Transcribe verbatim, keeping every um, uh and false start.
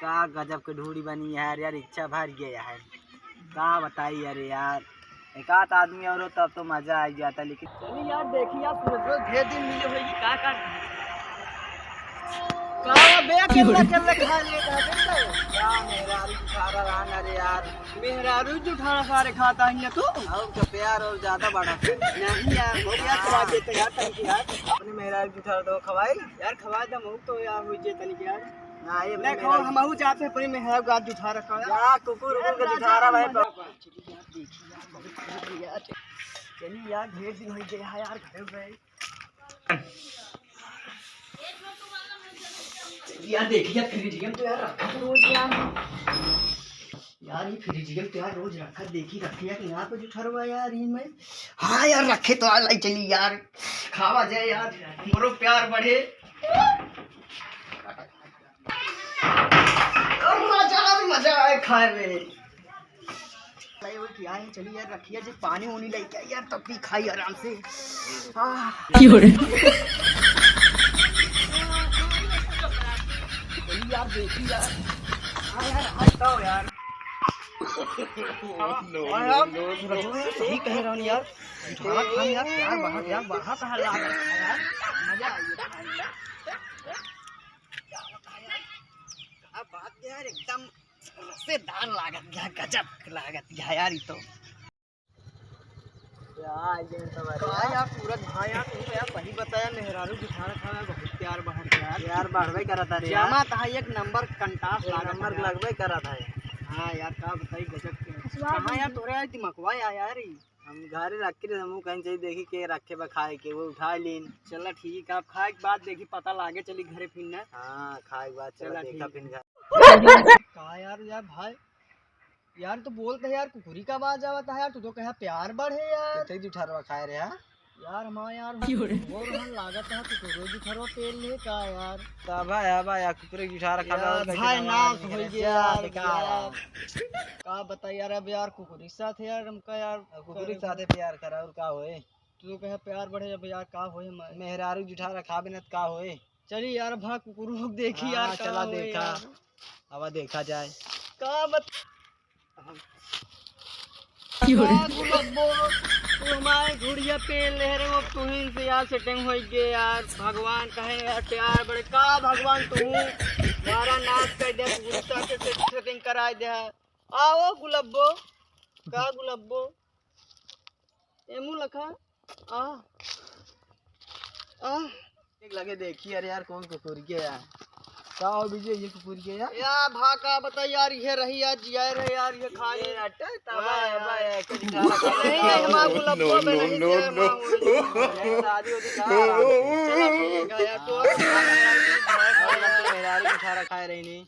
का गजब के ढूढ़ी बनी है यार, यार इच्छा भर गया है। का बताई यार, यार एक आध आदमी और हो तब तो मजा आ जाता, लेकिन चलिए यार, देखी यार, सूरज भाई ढेर दिन मिले होई, का का का बे, अकेला अकेला खा ले का बे? का मेहरारू जुठारा रहा ना रे यार। मेहरारू जुठारा सारे खाता है ना तू? और का प्यार और ज्यादा बढ़ा है। नहीं यार, हो गया, खवा देते यार, thank you यार। अपने मेहरारू जुठारा तो खवाई। यार खवा दे, मुँह तो यार हुई जे तनिक यार। ना, ये नहीं, मेहरारू खाओ, हमहू जाते हैं, अपने मेहरारू का जुठारा खाओ। या कुकुर उकुर का जुठारा भाई। यार, देखी यार, बहुत खराब है यार। चलिए यार, ढेर दिन हो गया है यार, घर में। यार, देखिए, फ्रिजियम तो यार रखा तो रोज यार। यार, ये फ्रिजियम तो यार रोज रखा, देखी रखिया कि यहाँ पे जुठरवा यार, इनमें। हाँ यार, रखे तो आ लाई चली यार, खावा जाए यार, हमरो प्यार बढ़े। मजा, मजा आए खाए में। भाई, वो क्या है? चलिए यार, रखिए जी, पानी उनी लेके आई यार, तब भी खाई आराम से। आह। चलिए यार, देखिए यार। हाँ यार, हटता हो यार। हाँ यार, सही कह रहा हूँ यार। खाना खान यार, प्यार बढ़ा, प्यार बढ़ा कहा यार। मजा आ गया। क्या बात यार, एकदम रसेदार लागत है, गजब लागत है यार, ई तो। यार, ये तो बढ़िया। का यार, सूरज भाई यार, तुमको यार सही बताया, मेहरारू जुठारा खावे बहुत प्यार बढ़त है यार। यार, बढ़बे करत है रे यार। जमा तहा एक नंबर कंटास एक लागत नंबर है यार। लगबे करत है। हाँ यार, का बताई, गजब के। कहाँ यार, तोरे यार दिमागवा आया यार ई। हम घरे रख के, हमहू कहीं चाहिए, देखी के रखे बा खाए के, वो उठा लीन। चला ठीक है, अब खाए के बाद देखी, पता लागे चली घरे फिर ना। हाँ, खाए के बाद चला चला देखा ठीक। फिर घर। का यार, यार भाई, यार तू बोलत है यार, कुकुरी का आवाज आवत है यार, तू तो कहा प्यार बढ़े यार। कितने जुठारवा खाए रहे, हाँ? यार, हमारा यार, क्यों रे? वो रहन लागत है, कुकुरो जुठारवा पेल ले का यार? तब है, अब यार, कुकुरे जुठारा खाना यार, उनका भाई, कितना नाश मार हो निकले। गया यार, बेकार यार। है। का बताई यार, अब यार, कुकुरी साथ है यार, हमका यार, अब कुकुरी साथे प्यार करा, और का होए? तू तो कहे प्यार बढ़े, अब यार, का होए हमारे? मेहरारू जुठारा खाबे न, त का होए? चली यार, भा कुकुरू को देखी यार, हाँ, का चला होए देखा। यार। अब देखा जाए। का बत-, का गुलब्बो, तू हमारे घुड़िया पेल ले रहे हो, तुहिन से यार setting होई गए यार। भगवान कहे यार, प्यार बढ़े का भगवान, तू हमारा नाश कर दे, गुस्सा से set-, setting कराए दे। आओ गुलब्बो, का गुलब्बो, एमू लखा, आ, आ। एक लगे देखी, अरे यार, कौन कुकुर के यार? का हो विजय, ये कुकुर के यार? या भा का बताई यार, ये रही यार, जिया रहे यार, ये खाली। ये हटे, तब वाह, आया, वाह, वाह। यार, कुछ नहीं, नहीं, हमारा गुलाब को बना ही दिया, हमारा गुलाब। अरे, शादी होती का? चला ठीक है यार, तो और मेहरारू की खारा खाए रही नहीं।